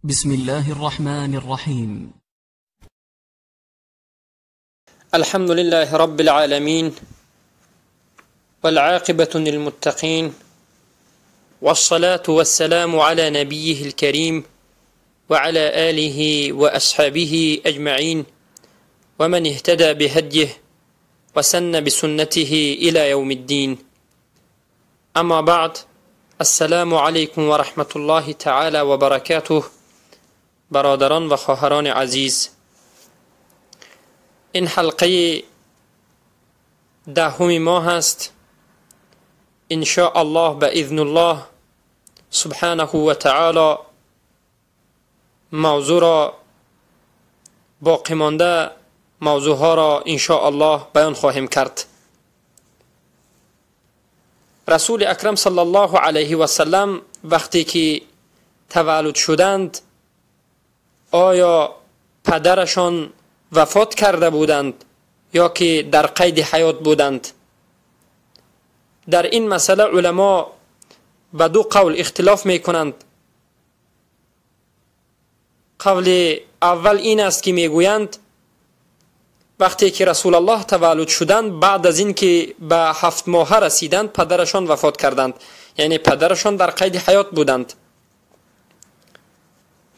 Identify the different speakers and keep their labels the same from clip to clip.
Speaker 1: بسم الله الرحمن الرحيم.
Speaker 2: الحمد لله رب العالمين، والعاقبة للمتقين، والصلاة والسلام على نبيه الكريم وعلى آله وأصحابه أجمعين، ومن اهتدى بهديه وسن بسنته إلى يوم الدين. أما بعد، السلام علیکم و رحمت الله تعالی و برکاته. برادران و خواهران عزیز، این حلقه دهم ما هست. ان شاء الله باذن الله سبحانه و تعالی موضوع را باقی مانده موضوع ها را ان شاء الله بیان خواهیم کرد. رسول اکرم صلی الله علیه و سلم وقتی که تولد شدند، آیا پدرشان وفات کرده بودند یا که در قید حیات بودند؟ در این مسئله علما به دو قول اختلاف میکنند. قول اول این است که میگویند وقتی که رسول الله تولد شدند، بعد از اینکه به 7 ماهه رسیدند پدرشان وفات کردند، یعنی پدرشان در قید حیات بودند.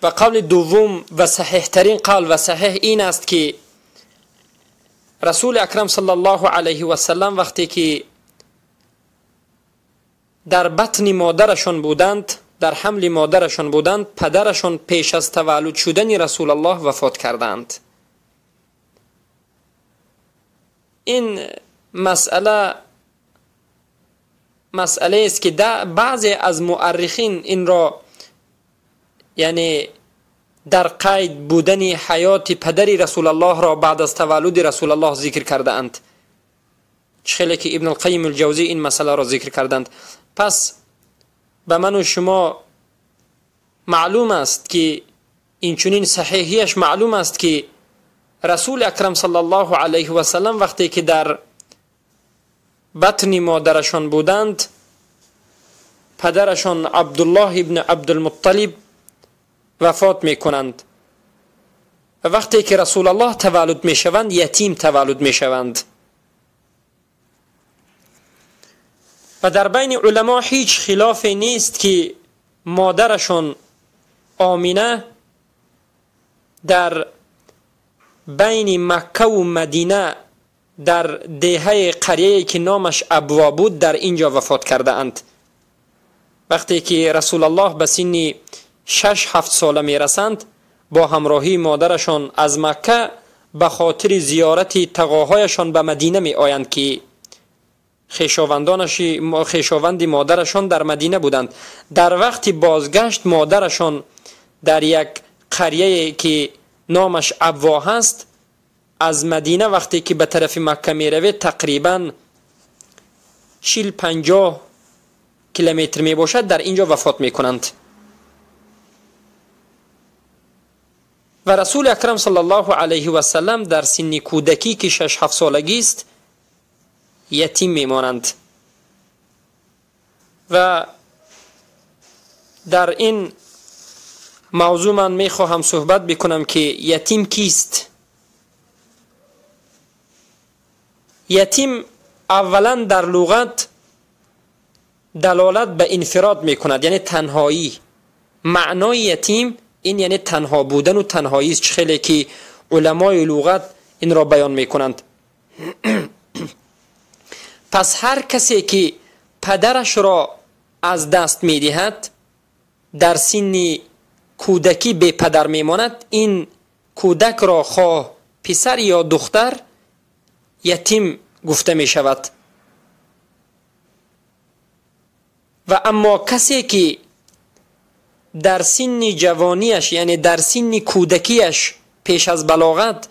Speaker 2: و قول دوم و صحیح ترین قول و صحیح این است که رسول اکرم صلی الله علیه و سلم وقتی که در بطن مادرشان بودند، در حمل مادرشان بودند، پدرشان پیش از تولد شدن رسول الله وفات کردند. این مسئله است که بعضی از مؤرخین این را، یعنی در قید بودن حیات پدر رسول الله را بعد از تولد رسول الله ذکر کرده اند، خیلی که ابن القیم الجوزی این مسئله را ذکر کردند. پس به من و شما معلوم است که این چنین صحیحیش معلوم است که رسول اکرم صلی الله علیه و سلم وقتی که در بطن مادرشان بودند، پدرشان عبدالله ابن عبدالمطلب وفات میکنند و وقتی که رسول الله تولد میشوند، یتیم تولد میشوند. و در بین علما هیچ خلافی نیست که مادرشان آمینه در بین مکه و مدینه در دهه قریه که نامش ابوا بود در اینجا وفات کرده اند. وقتی که رسول الله به سن 6-7 ساله میرسند، با همراهی مادرشان از مکه به خاطر زیارت تقاهایشان به مدینه می آیند که خویشاوند مادرشان در مدینه بودند. در وقت بازگشت مادرشان در یک قریه که نامش ابوا هست، از مدینه وقتی که به طرف مکه می رود تقریبا 40-50 کیلومتر می باشد، در اینجا وفات می کنند. و رسول اکرم صلی الله علیه و سلم در سن کودکی که 6-7 سالگی است یتیم میمانند. و در این موضوع من میخواهم صحبت بکنم که یتیم کیست؟ یتیم اولا در لغت دلالت به انفراد میکند، یعنی تنهایی. معنای یتیم این یعنی تنها بودن و تنهایی است، خیلی که علمای لغت این را بیان میکنند. پس هر کسی که پدرش را از دست میدهد، در سن کودکی بی پدر میماند، این کودک را خواه پسر یا دختر یتیم گفته می شود. و اما کسی که در سن جوانیش، یعنی در سن کودکیش پیش از بلاغت،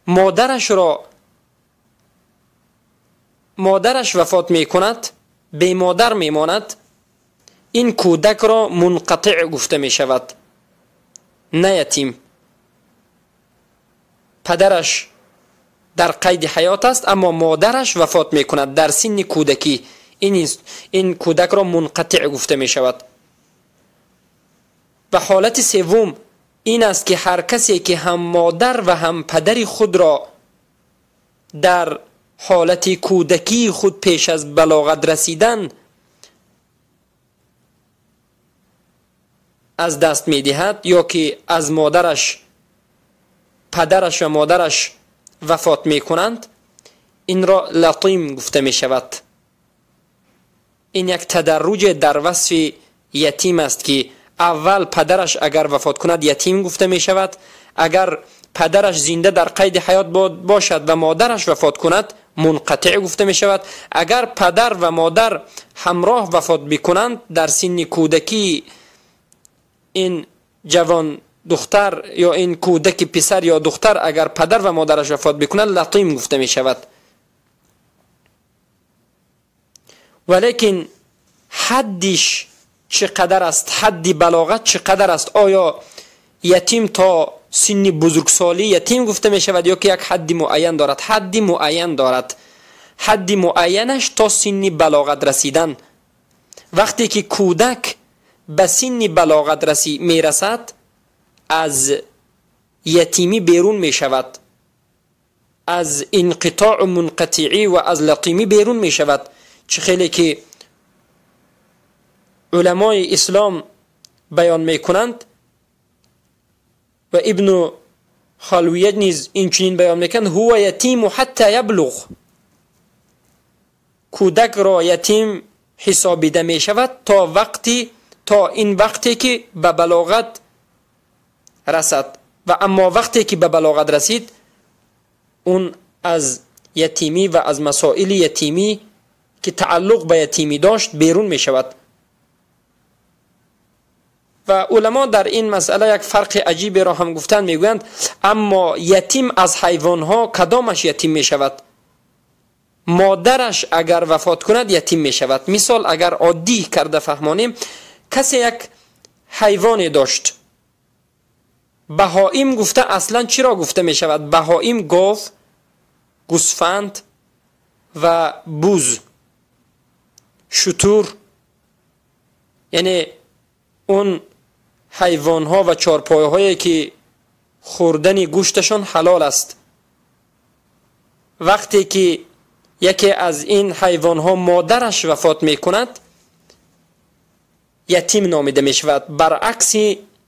Speaker 2: مادرش وفات می کند، بی مادر می ماند، این کودک را منقطع گفته می شود، نه یتیم. پدرش در قید حیات است اما مادرش وفات می کند در سن کودکی، این کودک را منقطع گفته می شود. و حالت سوم این است که هر کسی که هم مادر و هم پدر خود را در حالت کودکی خود پیش از بلاغت رسیدن از دست می دهد یا که از مادرش، پدرش و مادرش وفات می کنند، این را لطیم گفته می شود. این یک تدرج در وصف یتیم است که اول پدرش اگر وفات کند یتیم گفته می شود، اگر پدرش زنده در قید حیات باشد و مادرش وفات کند منقطع گفته می شود، اگر پدر و مادر همراه وفات بکنند در سن کودکی این جوان دختر یا این کودک پسر یا دختر اگر پدر و مادرش وفات بکنند لطیم گفته می شود. ولیکن حدش چقدر است؟ حد بلاغت چقدر است؟ آیا یتیم تا سن بزرگسالی یتیم گفته می شود یا که یک حد معین دارد؟ حد معین دارد. حد معینش تا سن بلاغت رسیدن. وقتی که کودک به سن بلاغت می رسد از یتیمی بیرون می شود، از انقطاع منقطعی و از لطیمی بیرون می شود. چه خیلی که علمای اسلام بیان می کنند و ابن خالویه نیز این چنین بیان میکند، هو یتیم حتی یبلغ، کودک را یتیم حسابیده می شود تا این وقتی که به بلاغت رسد، و اما وقتی که به بلاغت رسید اون از یتیمی و از مسائل یتیمی که تعلق به یتیمی داشت بیرون می شود. و علما در این مسئله یک فرق عجیبی را هم گفتن، میگویند اما یتیم از حیوانها کدامش یتیم می شود؟ مادرش اگر وفات کند یتیم می شود. مثال اگر عادی کرده فهمانیم، کسی یک حیوان داشت، بهائیم گفته اصلا چرا گفته می شود؟ بهائیم گاو، گوسفند و بوز، شتر، یعنی اون حیوان ها و چارپایه هایی که خوردن گوشتشان حلال است. وقتی که یکی از این حیوان ها مادرش وفات می کند یتیم نامیده می شود، برعکس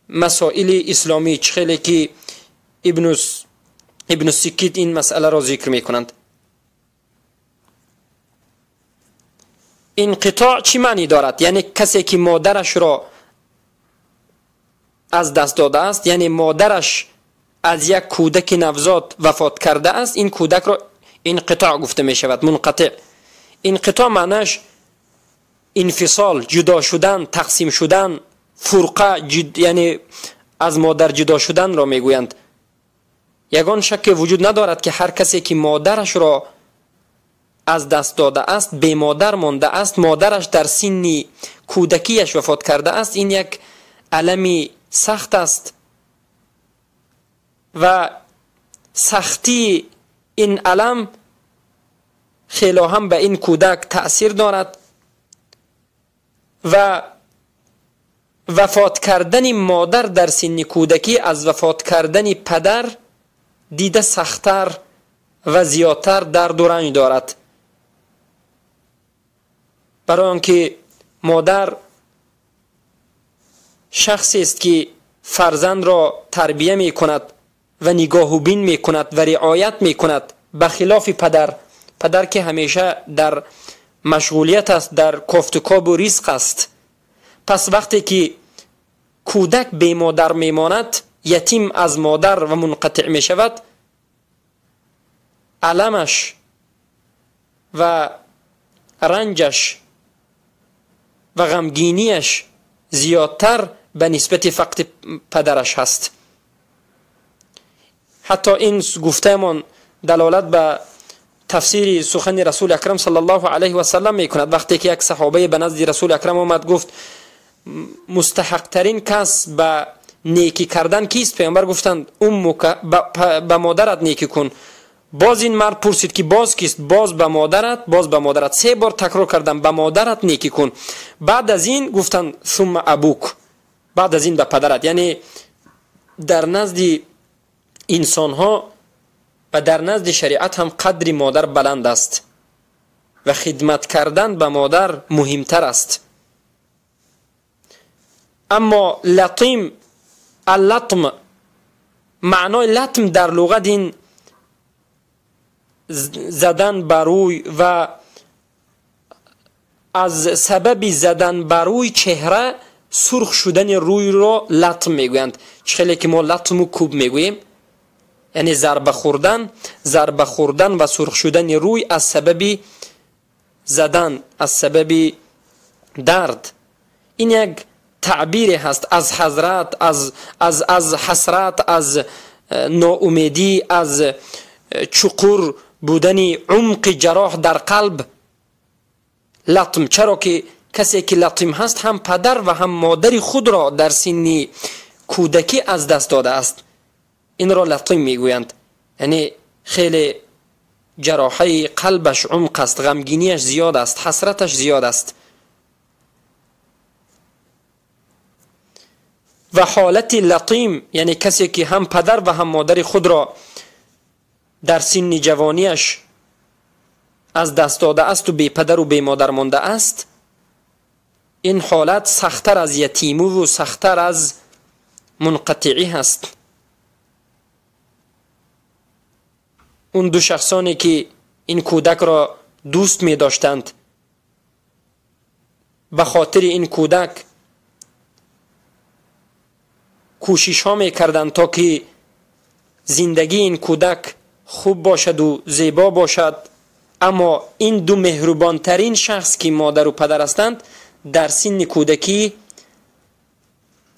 Speaker 2: مسائل اسلامی چخیلی که ابن سکیت این مسئله را ذکر می کنند. انقطاع چی معنی دارد؟ یعنی کسی که مادرش را از دست داده است، یعنی مادرش از یک کودک نوزاد وفات کرده است، این کودک را انقطاع گفته می شود، منقطع. انقطاع معنیش انفصال، جدا شدن، تقسیم شدن، فرقه، یعنی از مادر جدا شدن را می گویند. یگان شک وجود ندارد که هر کسی که مادرش را از دست داده است، بی مادر مانده است، مادرش در سن کودکیش وفات کرده است، این یک الم سخت است و سختی این الم خیلی هم به این کودک تأثیر دارد. و وفات کردن مادر در سن کودکی از وفات کردن پدر دیده سخت‌تر و زیادتر درد و رنج دارد، برای آنکه مادر شخصی است که فرزند را تربیه می کند و نگاه و بین می کند و رعایت می کند، به خلاف پدر. پدر که همیشه در مشغولیت است، در کوفت و کاب و ریسق است. پس وقتی که کودک بی مادر می ماند، یتیم از مادر و منقطع می شود، المش و رنجش و غمگینیش زیادتر به نسبت فقد پدرش هست. حتی این گفتمان دلالت به تفسیر سخن رسول اکرم صلی الله علیه و سلم می کند. وقتی که یک صحابه به نزد رسول اکرم آمد، گفت مستحق ترین کس به نیکی کردن کیست؟ پیامبر گفتند امک، به مادرت نیکی کن. باز این مرد پرسید که باز کیست؟ باز به مادرت، باز به مادرت. سه بار تکرار کردم به مادرت نیکی کن. بعد از این گفتند ثم ابوک، بعد از این به پدرت. یعنی در نزد انسانها و در نزد شریعت هم قدر مادر بلند است و خدمت کردن به مادر مهمتر است. اما لطیم، اللطم، معنای لطم در لغت این زدن بر روی و از سبب زدن بر روی چهره سرخ شدن روی را لطم میگویند. چه که ما لطم و کوب میگوییم، یعنی ضربه خوردن، ضربه خوردن و سرخ شدن روی از سبب زدن، از سبب درد. این یک تعبیر هست از حضرت، از حسرت، از ناامیدی، از چقور بودن عمق جراح در قلب. لطم، چرا که کسی که لطیم هست هم پدر و هم مادر خود را در سن کودکی از دست داده است، این را لطیم میگویند. یعنی خیلی جراحه قلبش عمق است، غمگینیش زیاد است، حسرتش زیاد است. و حالت لطیم یعنی کسی که هم پدر و هم مادر خود را در سن جوانیش از دست داده است و بی پدر و بی مادر مانده است، این حالت سخت‌تر از یتیمی و سخت‌تر از منقطعی هست. اون دو شخصانی که این کودک را دوست می داشتند، به خاطر این کودک کوشش ها می کردند تا که زندگی این کودک خوب باشد و زیبا باشد، اما این دو مهربانترین شخص که مادر و پدر هستند در سن کودکی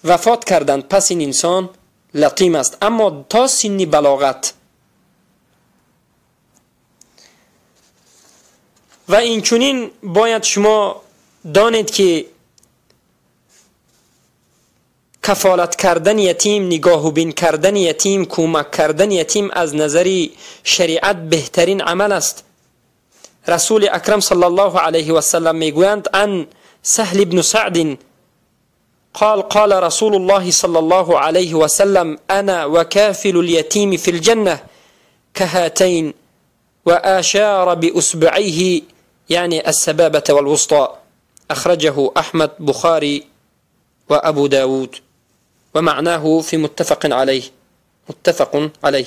Speaker 2: وفات کردند. پس این انسان لطیم است. اما تا سن بلاغت و اینچنین باید شما دانید که کفالت کردن یتیم، نگاه و بین کردن یتیم، کمک کردن یتیم از نظر شریعت بهترین عمل است. رسول اکرم صلی الله علیه و سلم میگویند عن سهل بن سعد قال قال رسول الله صلى الله عليه وسلم أنا وكافل اليتيم في الجنة كهاتين وأشار بأصبعيه يعني السبابة والوسطى. أخرجه أحمد، بخاري وأبو داود، ومعناه في متفق عليه. متفق عليه.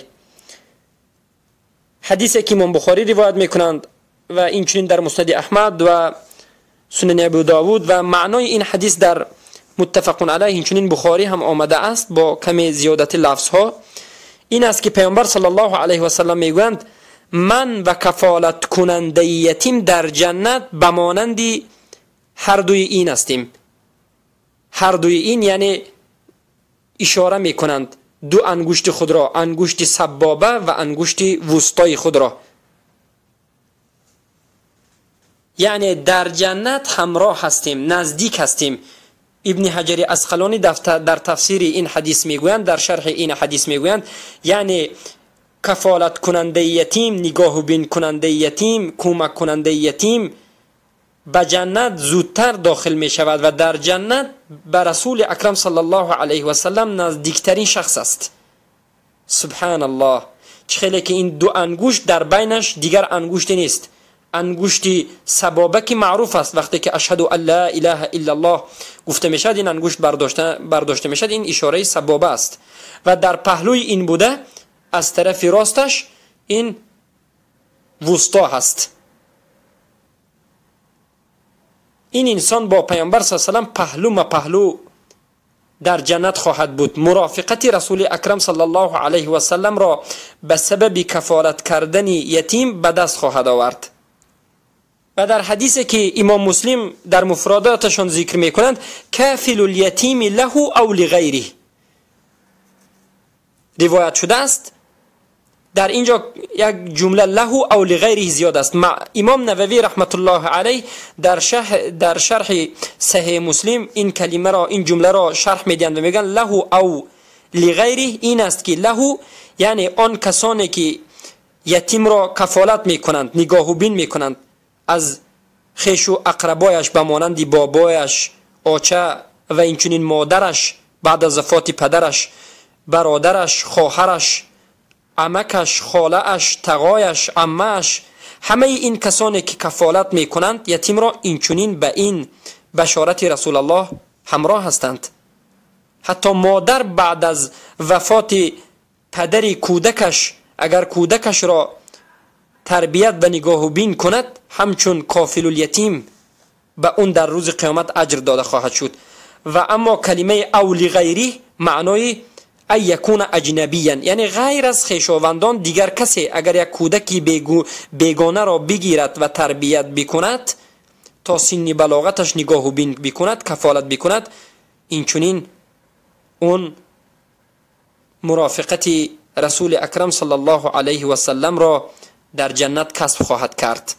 Speaker 2: حدیثی که امام بخاری روایت میکنند و اینچنین در مسند احمد و سنن ابو داود و معنای این حدیث در متفق علیه اینچنین بخاری هم آمده است با کمی زیادت لفظ ها، این است که پیامبر صلی الله علیه و سلم میگویند من و کفالت کننده یتیم در جنت به مانند هر دوی این هستیم. هر دوی این یعنی اشاره میکنند دو انگشت خود را، انگشت سبابه و انگشت وسطای خود را، یعنی در جنت همراه هستیم، نزدیک هستیم. ابن حجر عسقلانی در تفسیر این حدیث میگویند، در شرح این حدیث میگویند یعنی کفالت کننده یتیم، نگاه و بین کننده یتیم، کمک کننده یتیم به جنت زودتر داخل می شود و در جنت به رسول اکرم صلی الله علیه و سلم نزدیکترین شخص است. سبحان الله، چه که این دو انگشت در بینش دیگر انگشت نیست. انگشت سبابه که معروف است، وقتی که اشهد ان لا اله الا الله گفته می شود این انگشت برداشته می شود، این اشاره سبابه است و در پهلوی این بوده از طرف راستش این وسطا هست. این انسان با پیامبر صلی الله علیه و سلم پهلو ما پهلو در جنت خواهد بود. مرافقت رسول اکرم صلی الله علیه و سلم را به سبب کفالت کردن یتیم به دست خواهد آورد. و در حدیثی که امام مسلم در مفرداتشان ذکر میکنند کافل الیتیم له او لغیره روایت شده است. در اینجا یک جمله له او لغیره زیاد است. امام نووی رحمت الله علیه در شرح صحیح مسلم این کلمه را، این جمله را شرح میدهند و میگن له او لغیره این است که له یعنی آن کسانی که یتیم را کفالت میکنند، نگاه و بین میکنند از خویش و اقربایش به مانند بابایش، آچه، و اینچنین مادرش بعد از وفات پدرش، برادرش، خواهرش، عمکش، خاله‌اش، تقایش، عمه‌اش، همه این کسانی که کفالت میکنند یتیم را، اینچنین به این بشارت رسول الله همراه هستند. حتی مادر بعد از وفات پدر کودکش اگر کودکش را تربیت و نگاه و بین کند، همچون کافل الیتیم به اون در روز قیامت اجر داده خواهد شد. و اما کلمه او لغیره معنای ای یکون اجنبیا، یعنی غیر از خویشاوندان دیگر کسی اگر یک کودکی بیگانه را بگیرد و تربیت بکند، تا سن بلاغتش نگاه و بین بکند، کفالت بکند، اینچنین اون مرافقت رسول اکرم صلی الله علیه و سلم را در جنت کسب خواهد کرد.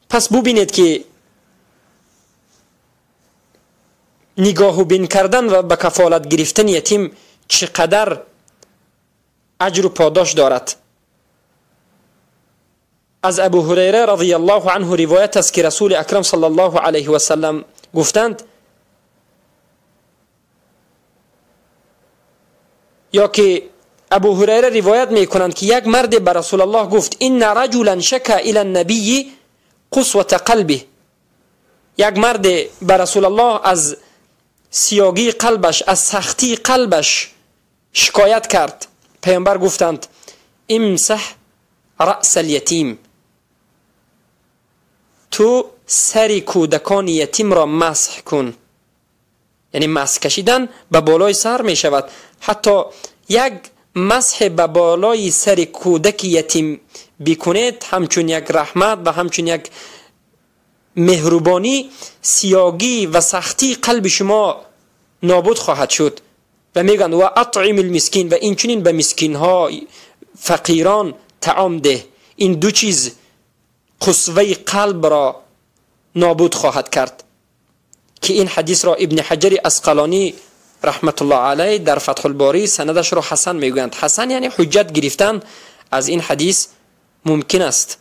Speaker 2: پس ببینید که نگاه و بین کردن و به کفالت گرفتن یتیم چقدر اجر و پاداش دارد. از ابو هریره رضی الله عنه روایت است که رسول اکرم صلی الله علیه و سلم گفتند، یا که ابو هریره روایت میکنند که یک مرد به رسول الله گفت ان رجلا شکا الی النبی قسوة قلبه. یک مرد به رسول الله از سیاگی قلبش، از سختی قلبش شکایت کرد. پیامبر گفتند امسح رأس الیتیم، تو سر کودکان یتیم را مسح کن. یعنی مسح کشیدن به بالای سر می شود. حتی یک مسح به بالای سر کودک یتیم بکنید، همچون یک رحمت و همچون یک مهربانی، سیاگی و سختی قلب شما نابود خواهد شد. و میگن و اطعم المسکین، و اینچنین به مسکین ها، فقیران طعام ده. این دو چیز قسوه قلب را نابود خواهد کرد. که این حدیث را ابن حجر عسقلانی رحمت الله علیه در فتح الباری سندش را حسن میگویند. حسن یعنی حجت گرفتن از این حدیث ممکن است.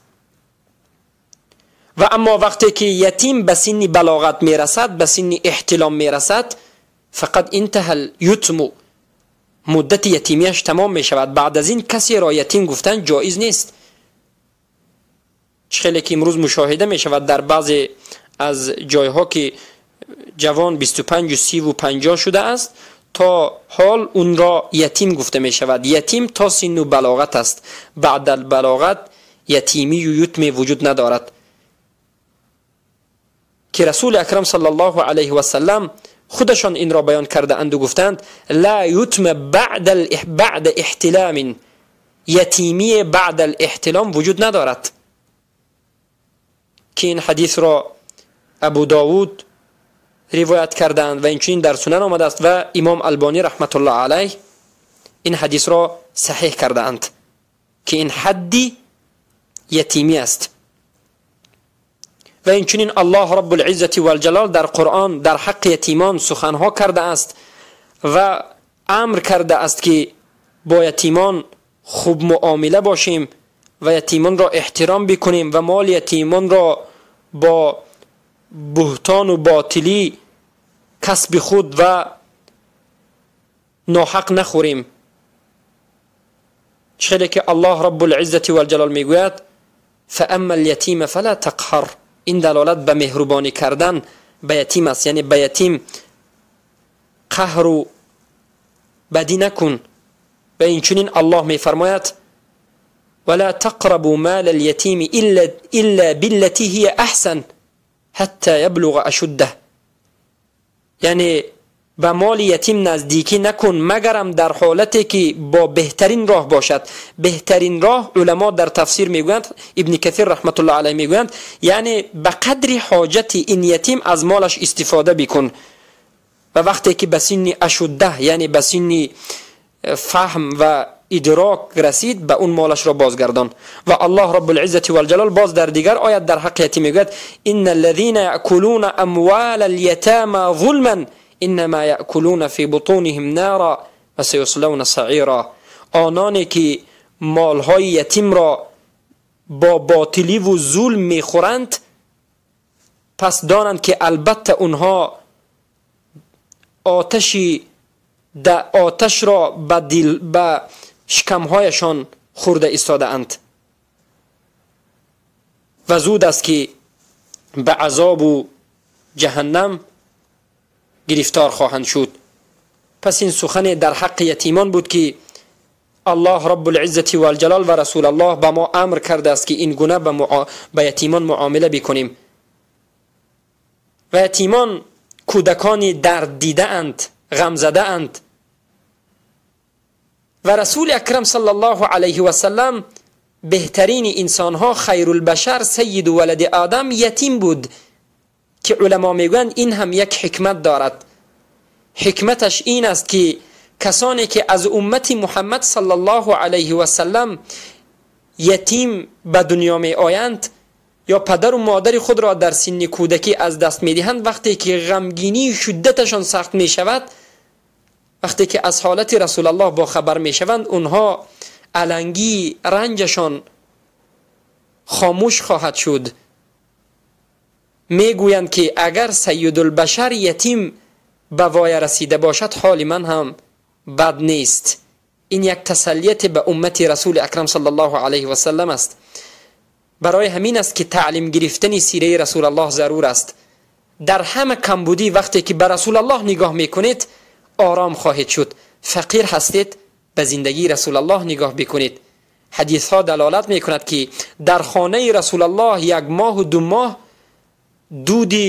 Speaker 2: و اما وقتی که یتیم به سن بلاغت میرسد، به سن احتلام میرسد، فقط انتهى الیتم، مدت یتیمیش تمام میشود. بعد از این کسی را یتیم گفتن جایز نیست. خیلی که امروز مشاهده میشود در بعضی از جایها که جوان 25 و 30 و 50 شده است، تا حال اون را یتیم گفته می شود. یتیم تا سن و بلاغت است، بعد البلاغت یتیمی و یتمی وجود ندارد. که رسول اکرم صلی الله علیه و سلم خودشان این را بیان کرده اند و گفتند لا یتم بعد احتلام، یتیمی بعد الاحتلام وجود ندارد. که این حدیث را ابو داود روایت کردند و اینچنین در سنن آمده است و امام البانی رحمت الله علیه این حدیث را صحیح کردند که این حدی یتیمی است. و اینچنین الله رب العزة والجلال در قرآن در حق یتیمان سخنها کرده است و امر کرده است که با یتیمان خوب معامله باشیم و یتیمان را احترام بکنیم و مال یتیمان را با بهتان و باطلی کسب خود و ناحق نخوریم. چخیلی که الله رب العزة والجلال میگوید فاما الیتیم فلا تقهر. این دلالت به مهربانی کردن به یتیم است، یعنی به یتیم قهر و بدی نکن. و اینچنین الله میفرماید ولا تقربوا مال اليتيم إلا بالتي هي أحسن حتى يبلغ أشده. یعنی به مال یتیم نزدیکی نکن مگرم در حالتی که با بهترین راه باشد. بهترین راه علما در تفسیر میگویند، ابن کثیر رحمت الله علیه میگویند، یعنی به قدر حاجت این یتیم از مالش استفاده بکن. و وقتی که به سن اشده، یعنی به سن فهم و ادراک رسید، به اون مالش را بازگردان. و الله رب العزة والجلال باز در دیگر آیت در حق یتیم میگوید ان الذين یاکلون اموال الیتامى ظلما انما یاکلون فی بطونهم نارا و سیصلون سعیرا. آنانی که مالهای یتیم را با باطلی و ظلم میخورند، пас донанд ки албатта онҳо оташро ба шикамҳояшон хӯрда истодаанд ва зуд аст ки ба азобу ҷаҳаннам гирифтор хоҳанд шуд. Пас ин сухане дар ҳаққи ятимон буд ки Аллоҳ Раббул-Иззати вал-Ҷалол ва Расулаллоҳ ба мо амр кардааст ки ин гуна ба ятимон муомила бикунем. Ва ятимон кӯдакони дард дидаанд, ғамзадаанд. Ва Расули Акрам саллаллоҳу алайҳи васаллам беҳтарини инсонҳо, хайрулбашар, сайиду валади Одам ятим буд ки уламо мегӯянд ин ҳам як ҳикмат дорад. Ҳикматаш ин аст ки касоне ки аз уммати Муҳаммад саллаллоҳу алайҳи васаллам ятим ба дунё меоянд ё падару модари худро дар синни кӯдакӣ аз даст медиҳанд, вақте ки ғамгинии шиддаташон сахт мешавад, вақте ки аз ҳолати Расулаллоҳ бохабар мешаванд, онҳо алангии ранҷашон хомӯш хоҳад шуд. Мегӯянд ки агар сайидулбашар ятим ба воя расида бошад, ҳоли ман ҳам бад нест. Ин як тасаллияте ба уммати Расули Акрам саллаллоҳу алайҳи васаллам аст. Барои ҳамин аст ки таълим гирифтани сираи Расулаллоҳ зарур аст. Дар ҳама камбудӣ вақте ки ба Расулаллоҳ нигоҳ мекунед, ором хоҳед шуд. Фақир ҳастед, ба зиндагии Расулаллоҳ нигоҳ бикунед. Ҳадисҳо далолат мекунад ки дар хонаи Расулаллоҳ як моҳу ду моҳ дуди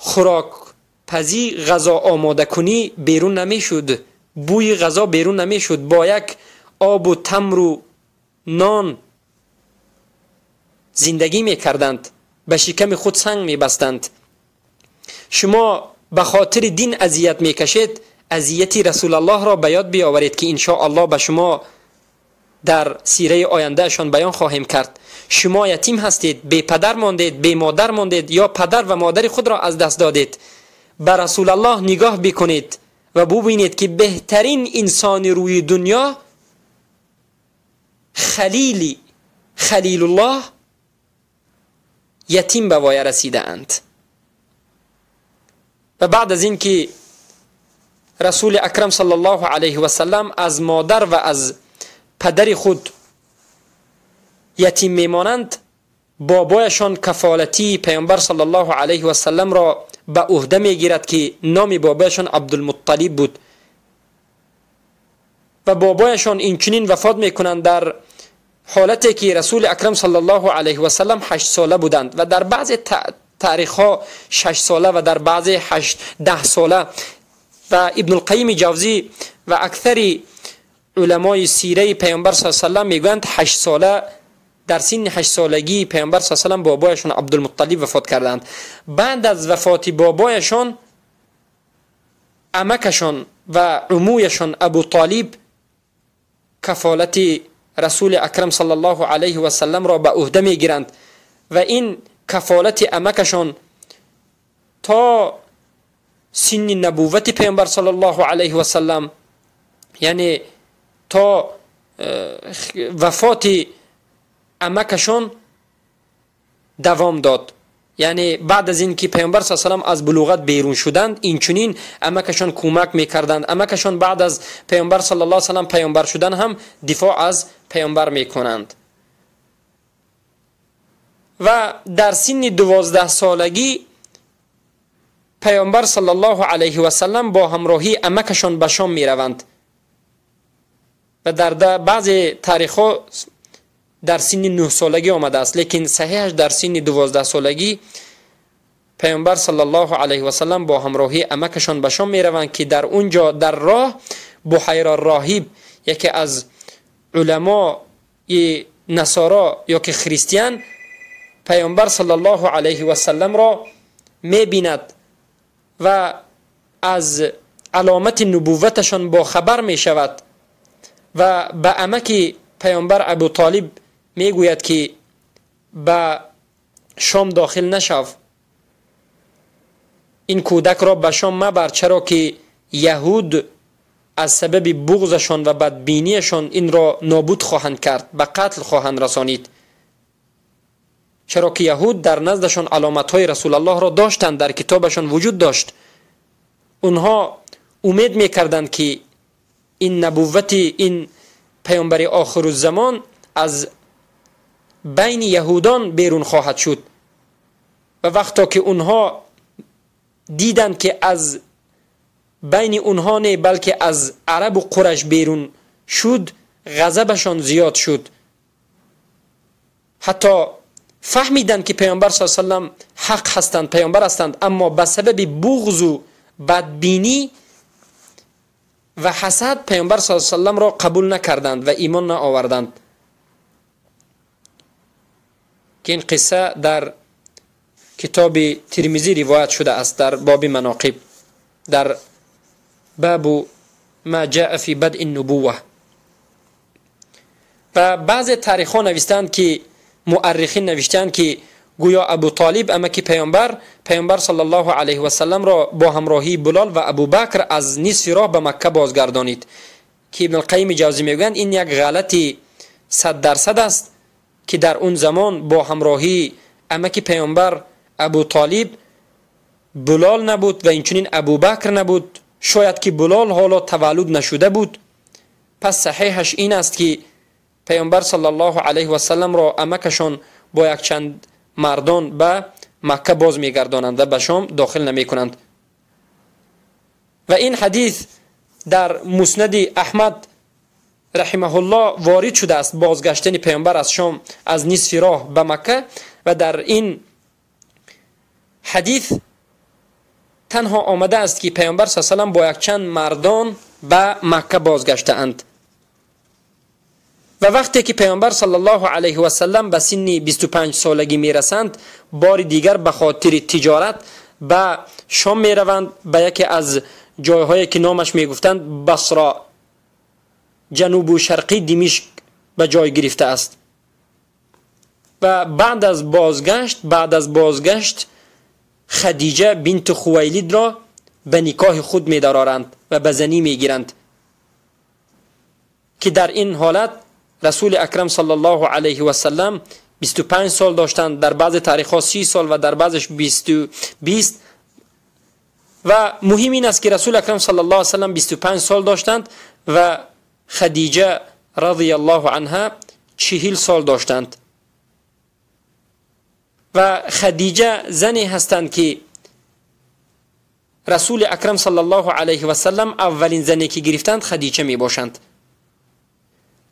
Speaker 2: хӯрокпазӣ, ғазо омодакунӣ берун намешуд, бӯи ғазо берун намешуд. Бо як обу тамру нон зиндагӣ мекарданд, ба шиками худ санг мебастанд. Шумо ба хотири дин азият мекашед, азияти Расулаллоҳро ба ёд биёваред ки иншоаллоҳ ба шумо дар сираи ояндаашон баён хоҳем кард. Шумо ятим ҳастед, бепадар мондед, бемодар мондед ё падар ва модари худро аз даст додед. Ба Расулаллоҳ нигоҳ бикунед ва бубинед ки беҳтарин инсони рӯи дунё, Халилуллоҳ ятим ба воя расидаанд. Ва баъд аз ин ки Расули Акрам саллаллоҳу алайҳи васаллам аз модар ва аз падари худ ятим мемонанд, бобояшон кафолатии паёмбар саллаллоҳу алайҳи васалламро ба ӯҳда мегирад ки номи бобояшон Абдулмутталиб буд. Ва бобояшон инчунин вафот мекунанд дар ҳолате ки Расули Акрам саллаллоҳу алайҳи васаллам 8 сола буданд ва дар баъзе таърихҳо 6 сола ва дар баъзе 10 сола. Ва Ибнулқайими Ҷавзӣ ва аксари уламои сираи паёмбар саллаллоҳу алайҳи васаллам мегӯянд 8 сола, дар синни 8 солагии паёмбар саллаллоҳу алайҳи васаллам бобояшон Абдулмутталиб вафот карданд. Баъд аз вафоти бобояшон амакашон ва умӯяшон Абу Толиб кафолати Расули Акрам саллаллоҳу алайҳи васалламро ба ӯҳда мегиранд ва ин кафолати амакашон то синни набуввати паёмбар саллаллоҳу алайҳи васаллам, яъне то вафоти амакашон давом дод. Яъне баъд аз ин ки паёмбар саллаллоҳу алайҳи васаллам аз булуғат берун шуданд, инчунин амакашон кӯмак мекарданд. Амакашон баъд аз паёмбар саллаллоҳу алайҳи васаллам паёмбар шудан ҳам дифоъ аз паёмбар мекунанд. Ва дар синни 12 солагӣ паёмбар саллаллоҳу алайҳи васаллам бо ҳамроҳии амакашон ба Шом мераванд ва дар баъзе таърихҳо дар синни 9 солагӣ омадааст, лекин саҳиҳаш дар синни 12 солагӣ паёмбар саллаллоҳу алайҳи васаллам бо ҳамроҳии амакашон ба Шом мераванд ки дар он ҷо дар роҳ Буҳайра роҳиб, яке аз уламои насоро ё ки христиан, паёмбар саллаллоҳу алайҳи васалламро мебинад ва аз аломати нубувваташон бохабар мешавад ва ба амаки паёмбар Абу Толиб мегӯяд ки ба Шом дохил нашав, ин кӯдакро ба Шом мабар, чаро ки яҳуд аз сабаби буғзашон ва бадбинияшон инро нобуд хоҳанд кард, ба қатл хоҳанд расонид. چرا که یهود در نزدشان علامت‌های رسول الله را داشتند، در کتابشان وجود داشت. اونها امید میکردند که این نبوت، این پیامبر آخر الزمان از بین یهودان بیرون خواهد شد. و وقتا که اونها دیدند که از بین اونها نه بلکه از عرب و قریش بیرون شد، غضبشان زیاد شد. حتی فهمیدند که پیامبر صلی الله علیه و سلم حق هستند، پیامبر هستند، اما به سبب بغض و بدبینی و حسد پیامبر صلی الله علیه و سلم را قبول نکردند و ایمان نآوردند. که این قصه در کتاب ترمذی روایت شده است در باب مناقب، در باب ما جاء فی بدء النبوه. و بعض تاریخ‌ها نوشتند که مؤرخین نوشتند که گویا ابو طالب امکی پیامبر صلی الله علیه و سلم را با همراهی بلال و ابوبکر از نصف راه به مکه بازگردانید، که ابن القیم جوزی میگویند این یک غلطی 100% است که در اون زمان با همراهی امکی پیامبر ابو طالب بلال نبود و اینچنین ابوبکر نبود، شاید که بلال حالا تولد نشده بود. پس صحیحش این است که پیامبر صلی الله علیه و سلم را امکشان با یک چند مردان به مکه باز میگردانند و به شام داخل نمی کنند. و این حدیث در مسند احمد رحمه الله وارد شده است، بازگشتن پیامبر از شام از نصف راه به مکه. و در این حدیث تنها آمده است که پیامبر صلی الله علیه و سلم با یک چند مردان به مکه بازگشتند. و وقتی که پیامبر صلی الله علیه و سلم به سن 25 سالگی میرسند، بار دیگر به خاطر تجارت به شام میروند، به یکی از جایهایی که نامش میگفتند بصره، جنوب و شرقی دمشق به جای گرفته است. و بعد از بازگشت خدیجه بنت خویلد را به نکاح خود میدارند و به زنی میگیرند، که در این حالت رسول اکرم صلی الله علیه و سلم 25 سال داشتند، در بعض تاریخ ها 30 سال و در بعضش 20. و مهم این است که رسول اکرم صلی الله علیه و سلم 25 سال داشتند و خدیجه رضی الله عنها 40 سال داشتند. و خدیجه زنی هستند که رسول اکرم صلی الله علیه و سلم اولین زنی که گرفتند خدیجه می باشند.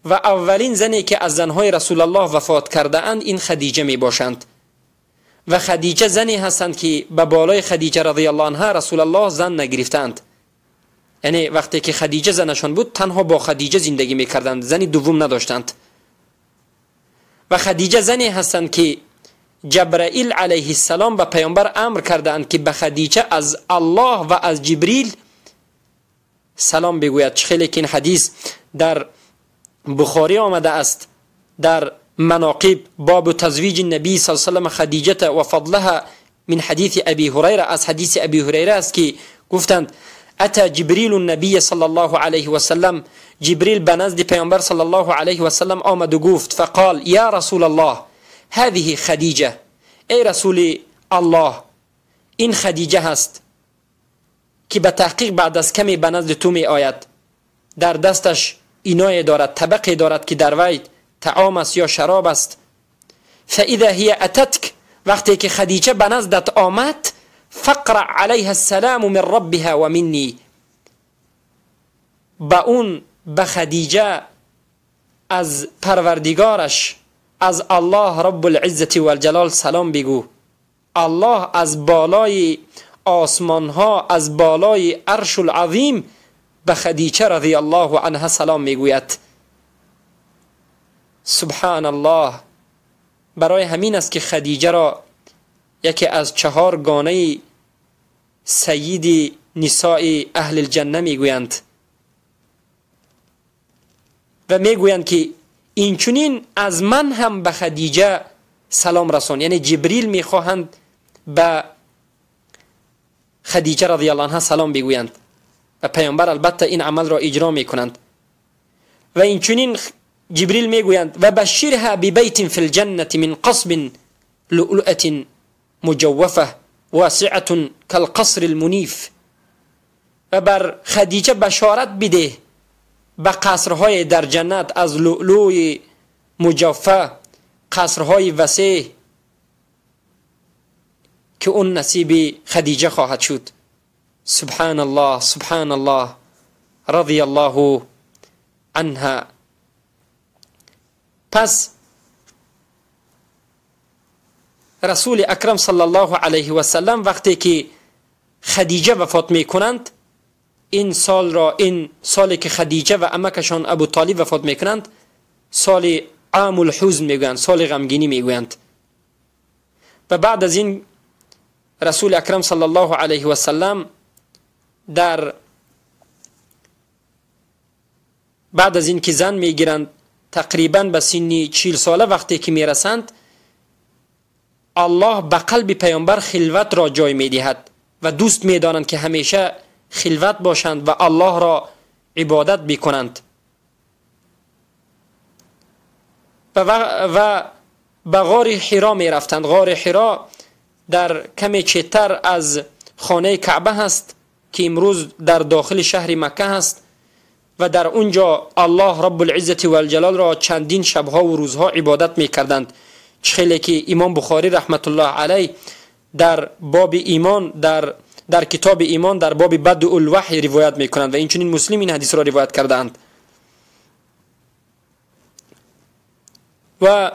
Speaker 2: و اولین زنی که از زنهای رسول الله وفات کرده اند این خدیجه می باشند. و خدیجه زنی هستند که به بالای خدیجه رضی الله عنها رسول الله زن نگرفتند. یعنی وقتی که خدیجه زنشان بود تنها با خدیجه زندگی می کردند، زن دوم نداشتند. و خدیجه زنی هستند که جبرائیل علیه السلام به پیامبر امر کردند که به خدیجه از الله و از جبریل سلام بگوید. خیلی که این حدیث در بخاری آمده است، در مناقب باب تزویج النبی صلی الله علیه و سلم خدیجه و فضلها من حدیث ابی هریره، از حدیث ابی هریره است که گفتند اتى جبریل النبی صلی الله علیه و سلم، جبریل به نزد پیامبر صلی الله علیه و سلم آمد و گفت فقال یا رسول الله هذه خدیجه، ای رسول الله این خدیجه هست که به تحقیق بعد از کمی به نزد تو می آید، در دستش اینای دارد، طبقی دارد که در وی طعام است یا شراب است. فاذا هي اتتک، وقتی که خدیجه به نزدت آمد، فقرأ علیها السلام من ربها و منی، به اون به خدیجه از پروردگارش از الله رب العزة والجلال سلام بگو. الله از بالای آسمان ها، از بالای عرش العظیم به خدیجه رضی الله عنها سلام میگوید. سبحان الله. برای همین است که خدیجه را یکی از 4 گانه سید نساء اهل الجنه میگویند و میگویند که اینچنین از من هم به خدیجه سلام رسان. یعنی جبریل میخواهند به خدیجه رضی الله عنها سلام بگویند و پیامبر البته این عمل را اجرا میکنند. و اینچنین جبریل میگویند و بشرها ببیت فی الجنة من قصب لؤلؤة مجوفة واسعة كالقصر المنیف. و بر خدیجه بشارت بده به قصرهای در جنت از لؤلؤ مجوفه، قصرهای وسیع که اون نصیب خدیجه خواهد شد. سبحان الله، سبحان الله، رضی الله عنها. پس رسول اکرم صلی الله علیه و سلم وقتی که خدیجه وفات میکنند، این سال را، این سالی که خدیجه و عمکشان ابو طالب وفات میکنند، سال عام الحزن میگویند، سال غمگینی میگویند. و بعد از این رسول اکرم صلی الله علیه و سلم در بعد از این که زن میگیرند، تقریبا به سن 40 ساله وقتی که میرسند، الله به قلب پیامبر خلوت را جای میدهد و دوست میدارند که همیشه خلوت باشند و الله را عبادت بکنند. و به غار حرا میرفتند. غار حرا در کمی چتر از خانه کعبه هست که امروز در داخل شهر مکه هست و در اونجا الله رب العزت و الجلال را چندین شبها و روزها عبادت میکردند. خیلی که امام بخاری رحمت الله علیه در باب ایمان، در کتاب ایمان در باب بدء الوحی روایت میکنند و اینچنین مسلم این حدیث را روایت کردند. و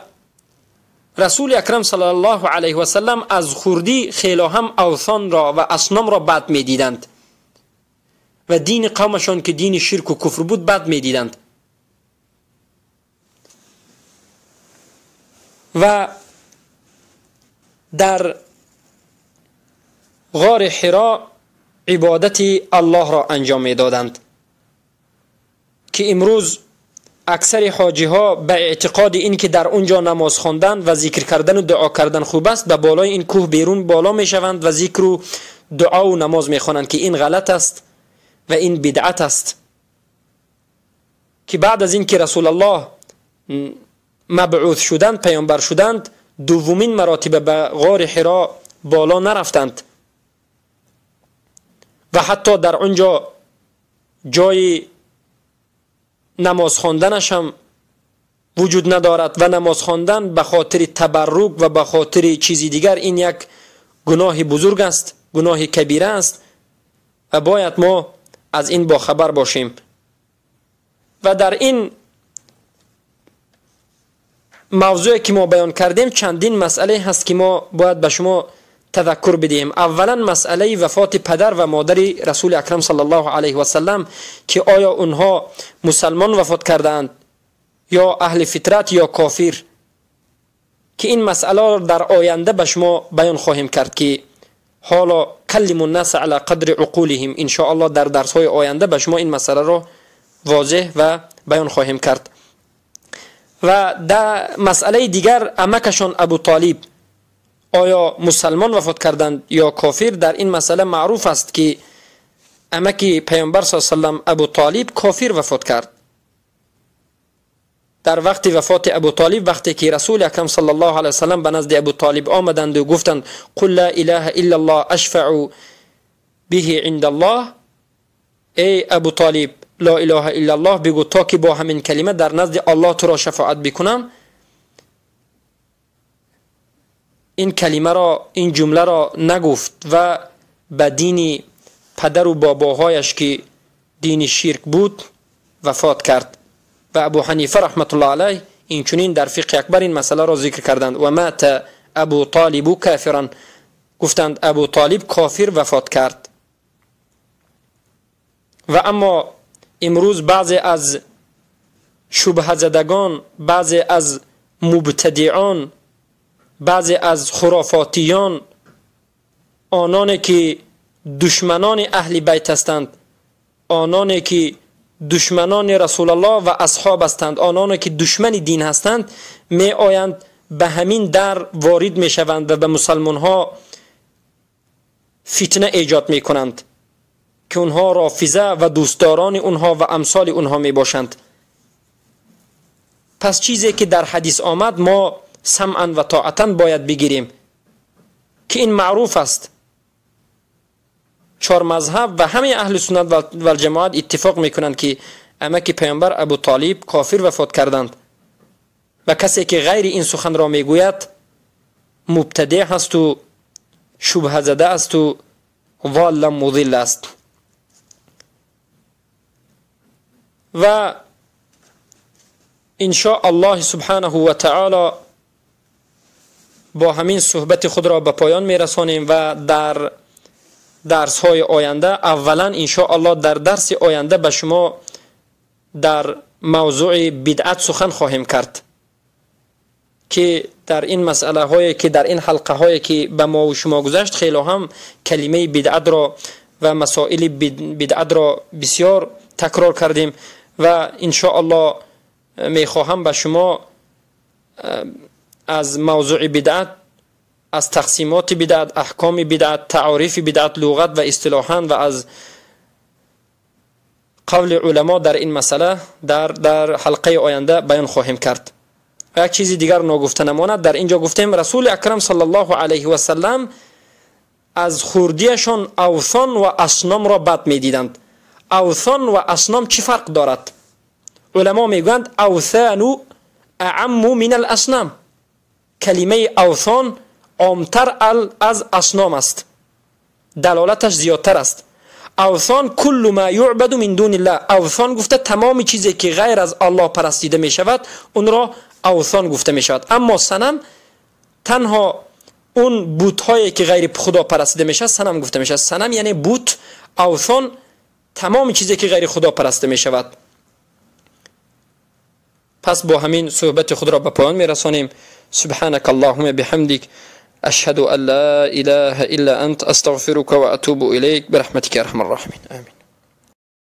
Speaker 2: رسول اکرم صلی الله علیه و سلم از خوردی خیلی هم اوثان را و اصنام را بد میدیدند و دین قومشان که دین شرک و کفر بود بد میدیدند. و در غار حرا عبادت الله را انجام میدادند که امروز اکثر حاجی ها به اعتقاد این که در اونجا نماز خواندن و ذکر کردن و دعا کردن خوب است، به بالای این کوه بیرون بالا میشوند و ذکر و دعا و نماز میخوانند که این غلط است و این بدعت است. که بعد از این که رسول الله مبعوث شدند، پیامبر شدند، دومین مراتب به غار حرا بالا نرفتند و حتی در اونجا جای نماز خواندنش هم وجود ندارد و نماز خواندن به خاطر تبرک و به خاطر چیزی دیگر این یک گناه بزرگ است، گناه کبیره است و باید ما از این باخبر باشیم. و در این موضوعی که ما بیان کردیم چندین مسئله هست که ما باید به شما تذکر بدهیم. اولا مسئله وفات پدر و مادر رسول اکرم صلی الله علیه و سلم که آیا اونها مسلمان وفات کردند یا اهل فطرت یا کافر، که این مسئله را در آینده به شما بیان خواهیم کرد که حالا کلم الناس علی قدر عقولهم، ان شاء الله در درس های آینده به شما این مسئله را واضح و بیان خواهیم کرد. و در مسئله دیگر عمکشان ابو طالب آیا مسلمان وفات کردند یا کافر، در این مسئله معروف است که عمک پیامبر صلی الله علیه و سلم ابو طالب کافر وفات کرد. در وقت وفات ابو طالب، وقتی که رسول اکرم صلی الله علیه و سلم به نزد ابو طالب آمدند و گفتند قل لا اله الا الله اشفع به عند الله، ای ابو طالب لا اله الا الله بگو تا که با همین کلمه در نزد الله تو را شفاعت بکنم. این کلمه را، این جمله را نگفت و به دین پدر و باباهایش که دین شرک بود وفات کرد. و ابو حنیفه رحمت الله علیه این چنین در فقه اکبر این مسئله را ذکر کردند و مات ابو طالب کافرا، گفتند ابو طالب کافر وفات کرد. و اما امروز بعضی از شبهه زدگان، بعضی از مبتدعان، بعضی از خرافاتیان، آنانی که دشمنان اهل بیت هستند، آنانی که دشمنان رسول الله و اصحاب هستند، آنانی که دشمن دین هستند، می آیند به همین در وارد می شوند و به مسلمان ها فتنه ایجاد می کنند که اونها رافضه و دوستداران اونها و امثال اونها می باشند. پس چیزی که در حدیث آمد ما самъан ва тоатан бояд бигирем, ки ин маъруф аст. Чор мазҳаб ва ҳамаи аҳли суннат ва ҷамоат иттифоқ мекунанд, ки амаки паёмбар Абу Толиб кофир вафот карданд ва касе ки ғайри ин сухан ро мегӯяд мубтадеъ ҳасту шубҳазада асту ضال мудилл аст. Ва иншо Аллоҳ субҳанаҳу ва таъоло бо ҳамин суҳбати худро ба поён мерасонем ва дар дарсҳои оянда аввалан иншо Аллоҳ дар дарси оянда ба шумо дар мавзӯи бидъат сухан хоҳем кард, ки дар ин масъалаҳое ки дар ин ҳалқаҳое ки ба мо ва шумо гузашт хело ҳам калимаи бидъатро ва масоили бидъатро бисёр такрор кардем ва иншо Аллоҳ мехоҳам ба шумо аз мавзӯи бидъат, аз тақсимоти бидъат, аҳкоми бидъат, таърифи бидъат, луғат ва истилоҳан ва аз қавли уламо дар ин масъала дар ҳалқаи оянда баён хоҳем кард. Ва як чизи дигар ногуфта намонад, дар инҷо гуфтем Расули Акрам саллаллоҳу алайҳи васаллам аз хурдиашон авсон ва асномро бад медиданд. Авсон ва асном чӣ фарқ дорад? Уламо мегӯянд авсану аамму мин аласнам. Калимаи авсон омтар аз асном аст, далолаташ зиёдтар аст. Авсон куллу ма юъбаду мин дуниллаҳ. Авсон гуфта тамоми чизе ки ғайр аз Аллоҳ парастида мешавад, онро авсон гуфта мешавад. Аммо санам танҳо он бутҳое ки ғайри Худо парастида мешавад, санам гуфта мешавад. Санам яъне бут, авсон тамоми чизе ки ғайри Худо парастида мешавад. Пас бо ҳамин суҳбати худро ба поён мерасонем. سبحانك اللهم بحمدك أشهد أن لا إله إلا أنت أستغفرك وأتوب إليك برحمتك يا أرحم الراحمين. آمين.